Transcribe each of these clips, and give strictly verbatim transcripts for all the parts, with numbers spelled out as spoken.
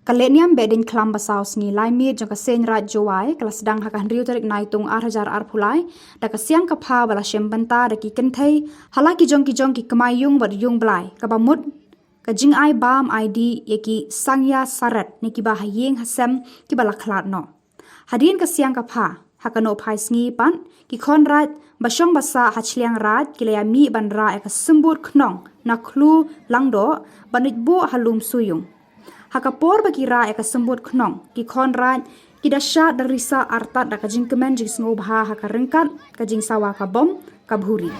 Ka lehniam Behdeiñkhlam ba saw sngi lai miet jong ka Seiñ Raij Jowai ka la sdang ha ka hynriew tarik Naitung ar hajar arphew lai da ka siang ka pha ba la shem bynta da ki kynthei ha la ki jong ki jong ki kmai yung bad yung blai, kaba mut ka jingai bam ai dih ïa ki sangïa saret ne kiba ha ïing ha sem kiba la khlad noh. Hadien ka siang ka pha, ha ka nohphai sngi pat, ki khon raij ba shong ba sah ha Chilliangraij ki la ïa mih ban rah ïa ka symbud khnong na Khlu Langdoh ban ïeit buh ha Lum Suyung. Ha ka por ba ki rah ïa ka symbud khnong, ki khon raij ki da shad da risa artat da ka jingkmen jingsngewbha ha ka ryngkat ka jingsawa ka bom ka bhuri.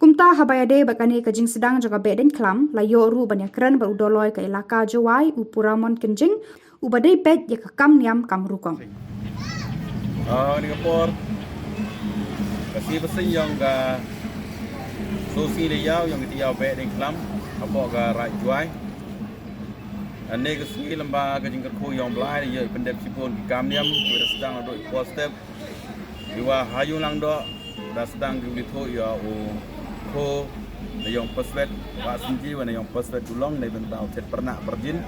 Kumta haba ïadei bad kane ka jingsdang jong ka Behdeiñkhlam, la ïoh ruh ban ïakren bad u Dolloi ka Elaka Jowai, u Puramon Kynjing, uba dei peit ïa ka kam niam kam rukom. Ah, kane ka por ka sngi ba seng ïong ka sngewsih leh ïaw ïong ka tïaw Behdeiñkhlam hapoh ka Raij Jowai. Ane ka sngi lem bad ka jingkyrkhu ïong Blai, ïa i pyndep shibun ki kam niam, ki da sdang la doi por step. Iwa ha ïung Langdoh da sdang ki wlithuh ïa u kho na ïong Paswet, wa Sinji wa na ïong Paswet Dulong, na i bynta u Chet Pyrnah Pyrjin.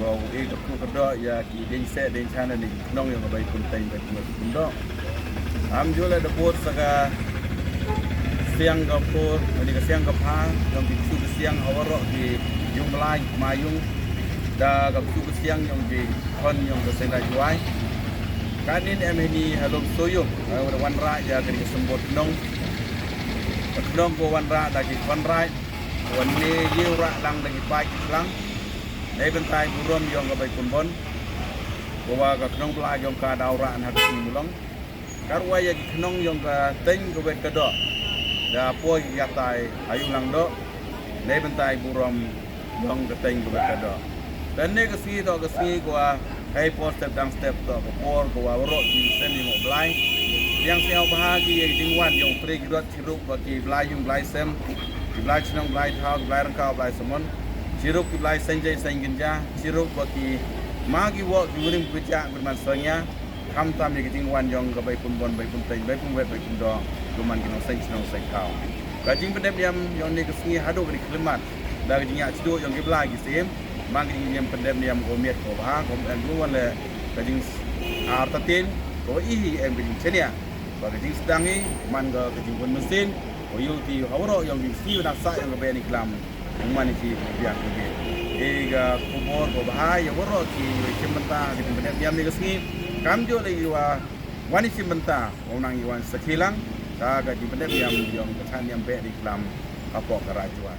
Wa u e kyrkhu kyrdoh ïa ki ding se ding chana ni nong ïong ka bai pun teng bai pun pun doh. Am jule da bot sa ka siang ka por, ni ka siang ka pha, ïong ki ksu ka siang ha waroh ki ïung Blai, ma ïung da ka ksu ka siang ïong ki khon ïong ka Seiñ Raij Jowai. Kanin em hini ha Lum Suyung, eh, wan rah ïa ka symbud khnong. Ka khnong ko wan rah da ki khon raij, wan ne ïew rah lang da ki paid lang. Nei bynta i burom ïong ka bai pun bon. Ko wa ka khnong Blai ïong ka daw rah na ka sngi mulong. Ka rwai ïa ki khnong ïong ka teng ka wet ka doh. Da poi ïa tai ha ïung Langdoh. Nei bynta i burom ïong ka teng ka wet ka doh. Te ne ka sngi to ka sngi ko wa kai por step dang step to ka por ko wa waroh ki sen ïong Blai. Ïang sngewbha ki ïa ki jingwan ïong tre ki rot chirup ba ki Blai ïung Blai sem. Ki Blai chnong Blai thaw, ki Blai ryngkaw Blai samon. Chirup ki Blai seng jai seng gynja, chirup ba ki ma ki wok ki wring ki ja ki man sangya. Khamtam ïa ka jingwan ïong ka bai pun bon, bai pun teng, bai pun wet, bai pun doh, ka man ki nong seng shnong seng thaw. Ka jingpyndep niam ïong ne ka sngi haduh ka ni khlimat. Da ka jingïa chiduh ïong ki Blai ki sim, man ka jingniam pyndep niam ko miet ko bha, ko em ko wan le ka jing ar tatin, ko i hi em ka jingchenia. Ba ka jingsdang i, man ka ka jingwan mesin, ko yu ti ha waroh ïong ki sngi na sa ïong ka bai ni klam. Ung man ki biang ki bi. E ka khubor ko bha ïa waroh ki bai chim bynta ki jingpyndep niam ni ka sngi. Kam jooh lei ïa wa wan i chim bynta, wa nang ïa wan sakhi lang, ka ka jingpyndep niam ïong ka chan niam bai ni klam, ka pok ka Raij Jowai.